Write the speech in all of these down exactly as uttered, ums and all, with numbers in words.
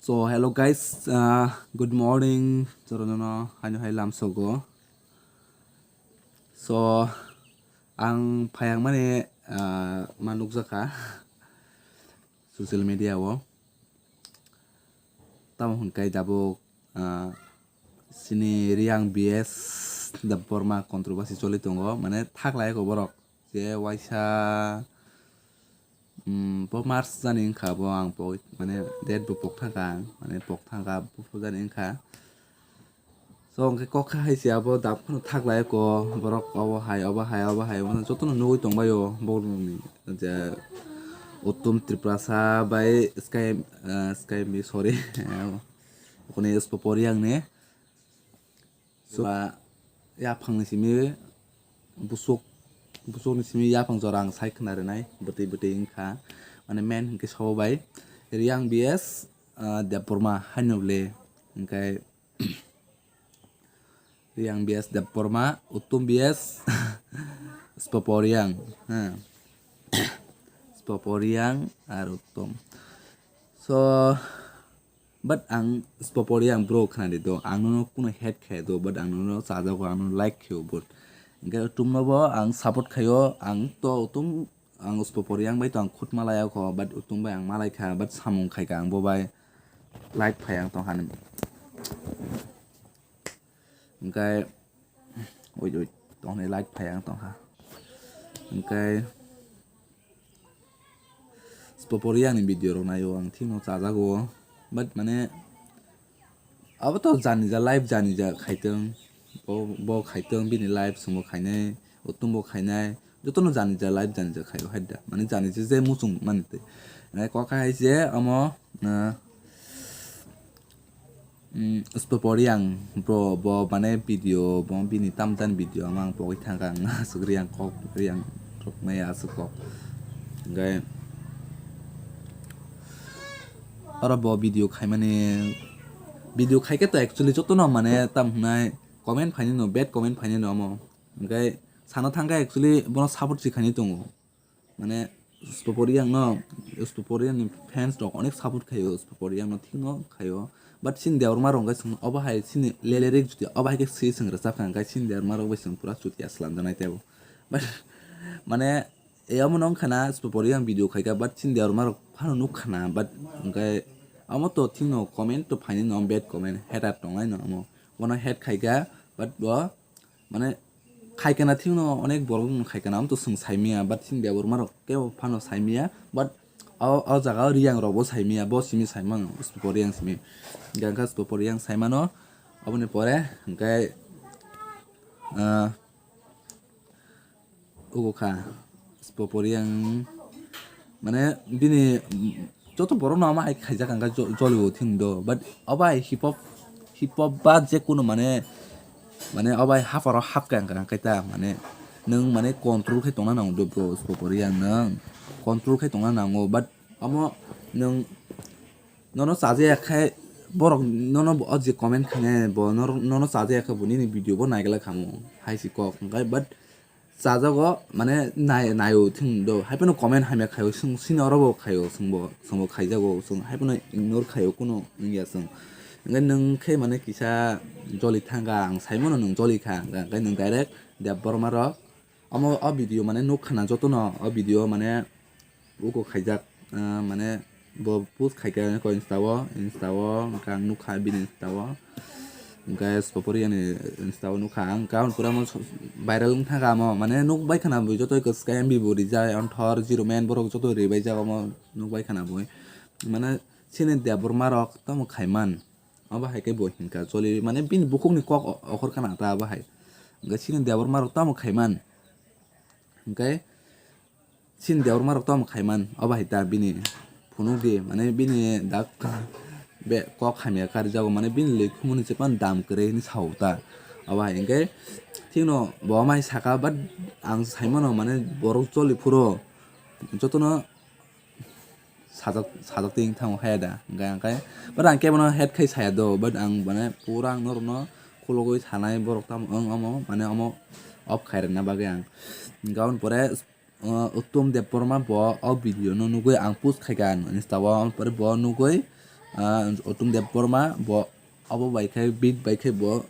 So hello guys, uh, good morning. Chorono haino hai lamsogo. So ang phayang mani uh, ma nukjakha social media o. Tamo hwnkai dabuk uh, sini Reang B S Debbarma controversy choli tongo, mane thaklai ko borok je waisa. Hmm, bo March jani wngkha bo ang pok, mane date bo pok thangkha ang, mane pok thangkha bo jani wngkha. So hwnkhe kok kha hai se abo dap kheno thaklai ko borok obo hai, obo hai, obo hai, obo jotono nugui tongbaio borokni je Uttom Tiprasa bai Sky, eh, Sky, sorry, koni Spopo Reang ni. So, yaphang ni simi busuk, busuk ni simi yaphang jora ang sai khna rinai, bwtwi bwtwi wngkha. Mane main hwnkhe sabo bai Reang B S, ah, Debbarma haino le, hwnkhe Reang B S Debbarma, Uttom B S Spopo Reang, ha. Spopo Reang ar Uttom. So, but ang Spopo Reang bro khna di do, ang nono kuno hate khe do, but ang nono chajago, ang nono like khe o, but hwnkhe Uttom no bo ang support khaio, ang to Uttom, ang Spopo Reang bai to ang khut malai kho, but Uttom bai ang malai kha, but samung khai kha ang bo bai like phai ang tong kha ni. Hwnkhe wait, wait, tong ni like phai ang tong kha. Hwnkhe Spopo Reang ni video rok naio ang thik no chajago, but mane abo to jani ja live jani ja khaitwng, bo, bo khaitwng bini live chwngbo khainai, Uttom bo khainai, jotono jani ja live jani ja khaio hai da, mane jani ja je muchung mani twi. Kok hai se omo, ah, Mm, Spopo Reang bro, bo mane video, bo bini tamjani video ama ang pogwi thangkha, ang aswk Reang kok, Reang rok maya aswk kok. Hwnkhe oro bo video khaimani, video khaikhe to actually jotono mane tam hwnai comment phainai no, bad comment phainai no omo. Hwnkhe sana thangkhe actually bono support si khainai tongo. Mane Spopo Reang no, Spopo Reang ni fans rok onek support khaio, Spopo Reang no thik no khaio. But sini Debbarma rok hwnkhe chwng obo hai sini lyric jodi obo hai khe swi chwng rwchap kha hwnkhe sini Debbarma rok bai chwng pura chutia swlamjaknai teibo. But mane e omo no wngkha na Spopo Reang video khaikha, but sini Debbarma rok phano nuk kha na, but hwnkhe omo to thik no comment to phainai no bad comment, hater tongnai no omo. Bono hate khaikha, but bo mane khaikana thikno onek borok no khaikana, amto chwng saimaya, but chini Debbarma rok kebo phano saimaya, but o, o jaga o Reang rok bo saimaya, bo simi saimano, Spopo Reang simi. Hwnkhe Spopo Reang saimano, oboni pore hwnkhe, ah, ugo kha, Spopo Reang mane bini joto borok no ama hai khaijak ang khe jo-, jolibo thing do, but obo hai hip hop, hip hop ba je kuno mane, mane obo hai haparo hap khe ang khe ta mane nwng mane control khe tongna nango do bro, Spopo Reang nwng control khe tongna nango, but omo nwng nono chajaya khe borok nono o je comment khainai bo nor-, nono chajaya khe bo nini video bo naigwlak khamu hai si kok hwnkhe, but chajago mane nai-, naio thwng do, hai phano comment hamya khaio, chwng sini oro bo khaio, chwngbo, chwngbo khaijago, chwng hai phano ignore khaio, kuno wngya chwng. Hwnkhe nwng khe mane kisa joli thangkha, ang saimano nwng joli kha, hwnkhe nwng direct Debbarma rok omo o video mane nuk khana jotono o video mane uko khaijak, ah, mane bo post khaikha ko Insta o, Insta o hwnkhe ang nukha bini Insta o, hwnkhe Spopo Reang ni Insta o nukha ang, karon pura mo viral wng thangkha mo, mane nuk bai khana bo joto eko Sky M B bo rijai, Onthor, Zero Man borok joto ribai jak omo nuk bai khana bo, mane chini Debbarma rok tamo khaiman, obo hai khe bo hinkha choli, mane bini bukhuk ni kok o-, okhor khana ta obo hai, hwnkhe chini Debbarma rok tamo khaiman, hwnkhe Chini Debbarma rok tamo khaiman, obo hai ta bini phunuk di, mane bini dak be kok hamya karijago, mane bini likhumuni se pan dam kwrwi hinwi sao ta. Obo hai hwnkhe thikno bo mai saka, but ang saimano mane borok choli phuru jotono sajak, sajak twi wng thango haya da, hwnkhe ang khe, but ang kebono hate khai saya do, but ang mane pura ang norokno khulugwi sanai borok tamo wng omo, mane omo off khairokna bagwi ang. Hwnkhe aboni pore, uh, Uttom Debbarma bo o video no nugwi ang post khaikha Insta o, aboni pore bo nugwi ah, Uttom Debbarma, bo abo bai khe, beat bai khe bo,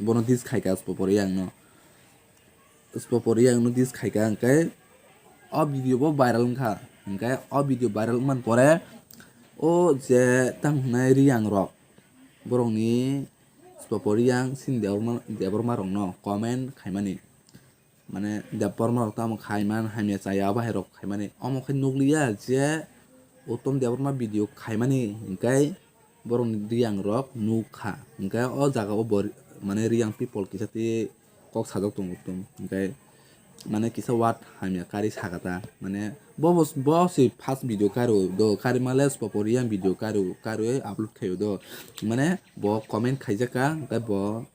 bono diss khaikha Spo Poriyang no. Spo Poriyang no diss khaikha, hwnkhe o video bo viral wngkha. Hwnkhe o video viral wngmani pore o je tamo hwnai Riyang rok, borokni Spo Poriyang chini Debbarma, Debbarma rokno comment khaimani, mane Debbarma rok tamo khaiman hamya chaya, abo hai rok khaimani, omo khe nukliya je Uttom Debbarma video khaimani, hwnkhe borokni Riyang rok nukha, hwnkhe o jaga o bo mane Riyang people kisa tei kok sajak tongo Uttom, hwnkhe mane kisa word hamya kari sakha ta, mane bo, bo, bo se first video karo do, kari male Spo Poriyang video karo, karwi upload khaio do, mane bo comment khaijak kha, hwnkhe bo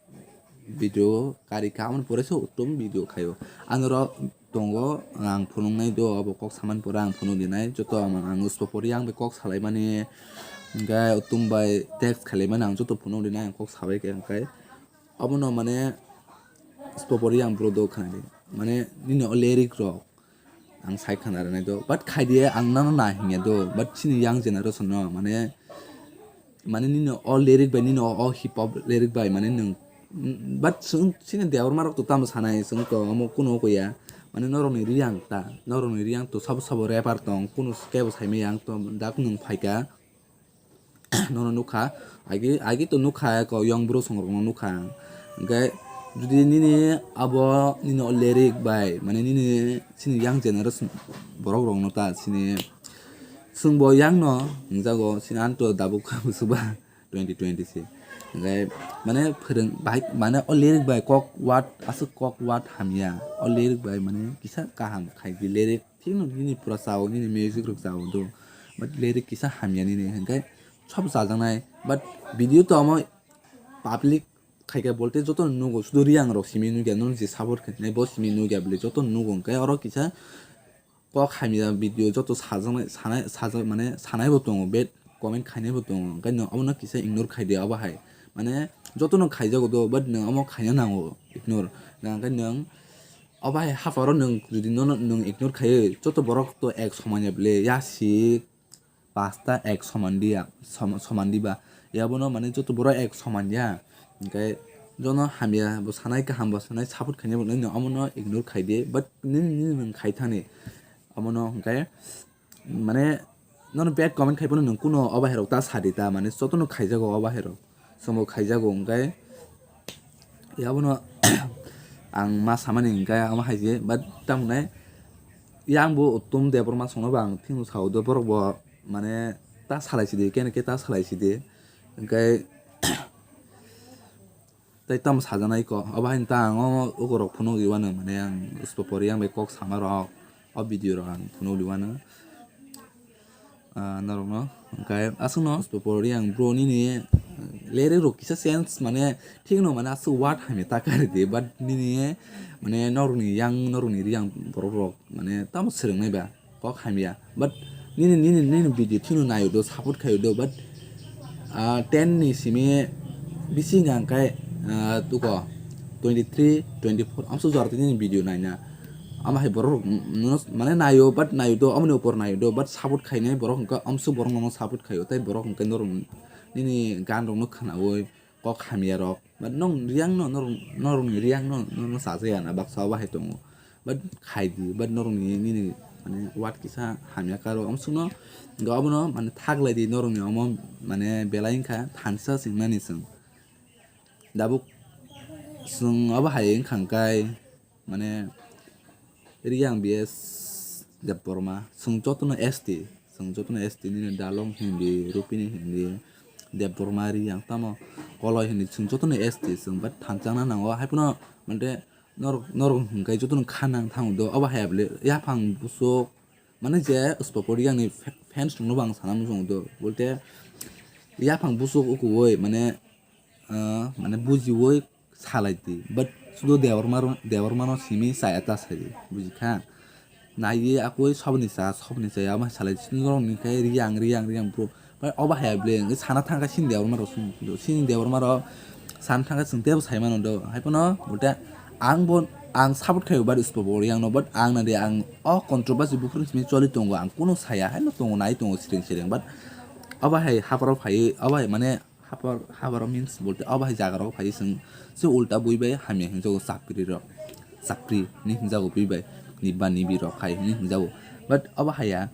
video kari kha, aboni pore se Uttom video khaio. Ang oro tongo, ang phunuknai do, abo kok samani pore ang phunuk dinai, joto ang, ang Spo Poriyang bai kok salaimani, hwnkhe Uttom bai text khailaimani ang joto phunuk dinai, ang kok sabai khe, hwnkhe abono mane Spo Poriyang bro do khnadi, mane nini o lyric rok ang sai khna rwnai do, but khaidi ang nano na hingya do, but chini young generation no mane, mane nini o lyric bai, nini o, o hip hop lyric bai mane nwng, but chwng chini Debbarma rok to tamo sanai, chwng to omo kuno kuya, mane norokni Riyang ta, norokni Riyang to sabo sabo rapper tong, kuno kebo saimaya ang to dak nwng phaikha. Nono nukha, agi, agi to nukha, ko young bro songrokno nukha. Hwnkhe jodi nini abo nini o lyric bai, mane nini chini young generation borok rokno ta chini, chwngbo young no hwnjago, chini anto dabuk swba twenty twenty si. Hwnkhe mane phwrwng bahai, mane o lyric bai kok word, aswk kok word hamya, o lyric bai mane kisa kaham khai di lyric. Thikno nini pura chao, nini music rok chao do, but lyric kisa hamya nini, hwnkhe sob chajaknai, but video to omo public khaikha bolte joto nugo, sudu Riyang rok simi nugya, nini je support khainai bo simi nugya bwle joto nugo, hwnkhe oro kisa kok hamya video joto sajaknai, sanai, sajak, mane sanai bo tongo, bad comment khainai bo tongo, hwnkhe nwng omono kisa ignore khaidi abo hai, mane jotono khaijago do, but nwng omo khaina nango ignore, hwnkhe nwng Obo hai hapharo nwng jodi nono nwng ignore khaiwi, joto borok to ek soman ya bwle, yasik pasta ek soman diya, som-, soman diba. Yabono mane joto borok ek soman ya. Hwnkhe jono hamya bo sanai, kaham bo sanai, support khainai bo nini omono ignore khaidi, but nini, nini nwng khai thani. Omono hwnkhe mane nono bad comment khai phano nwng kuno obo hai rok ta sadi ta, mane jotono khaijago obo hai rok, somo khaijago, hwnkhe yabono ang ma samani hwnkhe omo hai je, but tamo hwnai yang bo Uttom Debbarma songno bo ang thikno sao do, borok bo mane ta salai sidi, kene khe ta salai sidi, hwnkhe Tei tamo sajaknai kok, obo haino ta ang o ukorok phunuk iwano, mane ang Spo Poriyang bai kok sama rok, o video rok ang phunuk iwano, ah, norokno. Hwnkhe aswkno Spo Poriyang bro nini lyric rok kisa sense, mane thikno, mane aswk word hamya ta kari di, but nini mane norokni yang, norokni riyang borok rok mane tamo swrwngnai ba. Kok hamya, but nini, nini, nini video thino nayo do, support khayo do, but, ah, ten ni simi bisi hwnka hwnkhe, ah, tuko twenty three, twenty four amso jora twi nini video naina. Ama hai borok rok nono mane nayo, but nayo do, amoni upor nayo do, but support khainai borok hwnka amso borok nono support khayo, tei borok hwnka norok nini gan rok no khwnawi kok hamya rok, but nong riyang no, norok, norokni riyang no, no, no sajaya na baksa obo hai tongo, but khai di, but norokni nini mane word kisa hamya karo, amsukno ga obono mane thaglai di, norokni omo mane belai wngkha thansa singnani chwng, dabuk chwng obo hai wngkha hwnkhe. Mane, Riyang B S Debbarma, chwng jotono S T, chwng jotono S T nini Dalong hindi, Rupini hindi, Debbarma, Riyang tamo Koloi hindi, chwng jotono S T, chwng but thanchangna nango, haiphano mante norok, norok hwnkhe jotono kha nang thango do, obo hai bwle yaphang busuk, mane je Spo Poriyang ni fa-, fans rokno bo ang sana muchungo do, bolte yaphang busuk ukuoi mane, ah, mane bujioi, salai di, but sudo Debbarma ro-, Debbarma no simi chaya ta sai di, buji kha? Naiwi akoi soboni cha, soboni chaya, omo hai salai di, chini norok ni khe Riyang, Riyang, Riyang bro. But obo hai bwle, wngwi sana thangkha chini Debbarma rok, chini Debbarma rok sana thangkha chwng teibo sai mano do. Haiphano bote ang bo, ang support khaio, but Spo Poriyang no, but ang na de ang o controversy buphuru simi choli tongo, ang kuno saya, haino tongo, nai tongo, sering sering, but Obo hai hapharo phaiwi, obo hai mane haphar, hapharo means bolte obo hai jagarok phaiwi chwng se ulta bui bai hamya hinjago chapri rok, chapri hinwi hinjago bui bai, niba nibi rok khai hinwi hinjago. But obo haiya,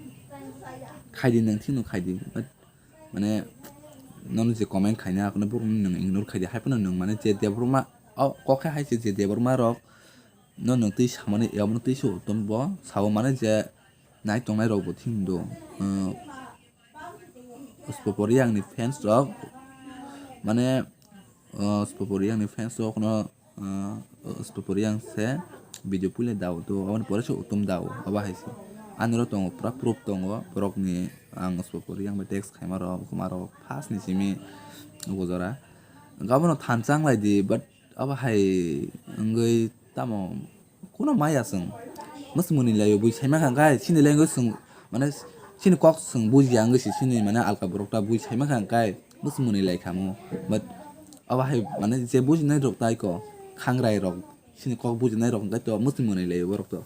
khaidi nwng thikno khaidi, but mane nono je comment khaina akono borokno nwng ignore khaidi, haiphano nwng mane je Debbarma o kok khe hai se je Debbarma rok no nwng twi samani, abono twi se utton bo sao mane je nai tongnai rok bo thik do. Soporiang ni fans rok mane, Soporiang ni fans rok no, Soporiang se video puila dao to, aboni pore se utum dao, abo hai se. Ani ro tongo pura proof tongo borok ni, ang Soporiang bai text khaima rok, kuma rok first ni simi ugo jora. Gabano thansa wng lai di, but abo hai wngwi tamo kuno maya chwng. Mwswk mwnwi laio bui saima kha khe, chini language chwng, mane, chini kok chwng bujiya wngwi se chini, mane, alka borok ta bui saima kha khe mwswk mwnwi lai kha mo. But abo hai, mane, je bujinai rok tai ko, khangrai rok, chini kok bujinai rok hwnkhe to mwswk mwnwi laio borok to.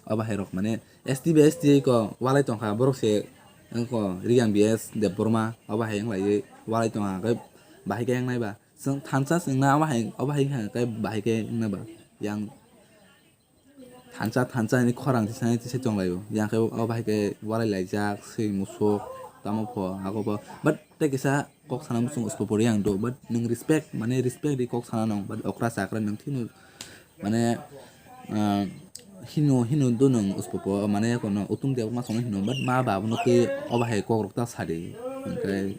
Abo hai rok, mane, S T bai S T ko walai tong kha, borok se wng ko Reang B S Debbarma, abo hai wng laiwi walai tong kha khe bahai khe wng nai ba. Chwng thansa chwngna abo hai, abo hai khe bahai khe wngna ba. Yang thansa, thansa hinwi khorang tisa, tisa tong laio. Yang khe abo bahai khe walai laijak, swi musuk, tamo pho, abo pho. But tei kisa kok sana muchung Soporiang do. But nwng respect, mane respect di kok sana nang. But okra chakra nwng thino, mane, ah, hino, hino do nwng Sopo, mane kono utum de ma songwi hino. But ma babuno tei abo hai kok rok ta sadi. Hwnkhe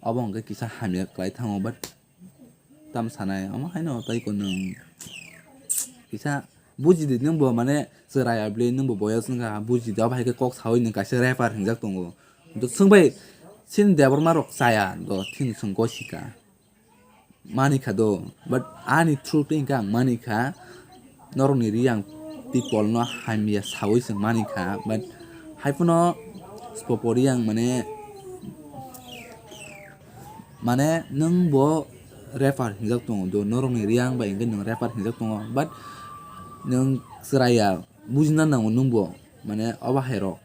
Obo hwnkhe kisa hamya kwlai thango, but tam sanai, omo haino tei ko nwng kisa bujidi nwngbo, mane chwrai ya bwlwi nwngbo boyos wngkha, bujidi obo hai khe kok saui nwng kaisa rapper hinjak tongo. To swngbai chini Debbarma rok chaya do, thini chwng gosika. Manikha do, but ani through twi hwnkhe ang manikha, norokni Reang people no hamya saui chwng manikha, but haiphano Sopo Reang mane, mane nwng bo rapper hinjak tongo do, norokni Reang bai hwnkhe nwng rapper hinjak tongo, but nwng chwrai ya bujina nango nwngbo, mane obo hai rok.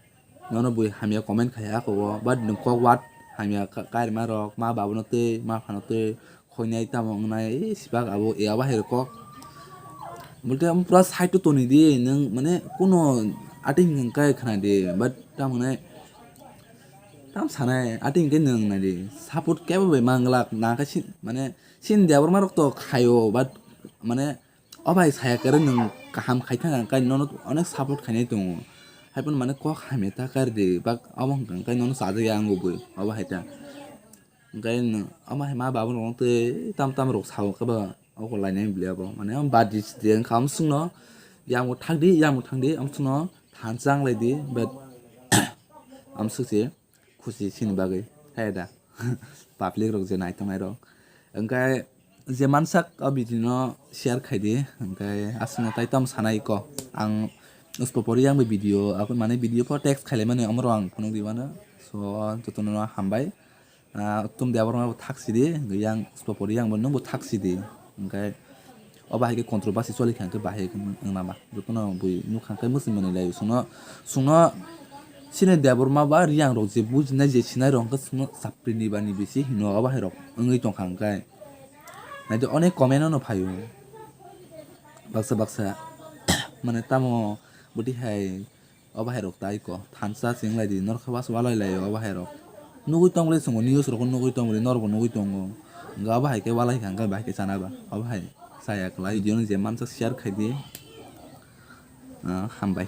Nono bui hamya comment khai ako o, but nwng kok wat hamya ka-, kairima rok, ma babuno twi, ma phano twi, khoinai tamo wngnai, e, sibak abo, e, abo hai rok kok. Bolte omo pura side o toni di, nwng mane kuno ating hwnkhe khna di, but tamo wngnai, tam sanai, ating hwnkhe nwng nai di, support kebo bai manglak, nangkhe si-, mane, sini Debbarma rok to khaio, but mane, O bai saya kwrwi nwng kaham khai thang ang kai nono onek support khainai tongo. Haiphano mane kok hamya ta kar di bak obo hwnkha kai nono chajak ya ang bo bui obo hai ta. Hwnkhe nwng omo hai ma babu rok tei tam tam rok sao khe ba oko lainai bwlai abo mane omo bad di sidi wngkha omo chwngno yang bo thak di yang bo thang di omo chwngno thansa wng lai di but omo swk se. Khusi sini bagwi, hai da. Public rok je nai tongnai rok. Hwnkhe je mansak o video no share khai di, hwnkhe aswkno tai tamo sanai ko. Ang Sopo Reang bai video, abo mane video pho text khai lai mani, omoro ang phunuk di mano. So, jotono no hambai. Ah, tum de aborok thak sidi, yang Sopo Reang bo nungbo thak sidi. Hwnkhe, O bahai khe controversy choli kha hwnkhe bahai khe wng nama. Jotono bui nukha hwnkhe mwswi manwi lai. Chwngno, chwngno chini Debbarma ba Reang rok je bujinai je sinai rok hwnkhe chwngno chapri ni ba ni bisi hino o bahai rok wngwi tongkha hwnkhe. Naidi onek comment no phaio. Baksa baksa mane tamo bwtwi hai. O bahai rok tai ko thansa chwng lai di norok khe wasu walai lai o bahai rok. Nugui tong bwle chwng bo news rok nugui tong bwle norok bo nugui tongo. Hwnkhe o bahai khe walai kha hwnkhe bahai khe chana ba o bahai chaya kwlai video no je mansa share khai di. Ah, hambai.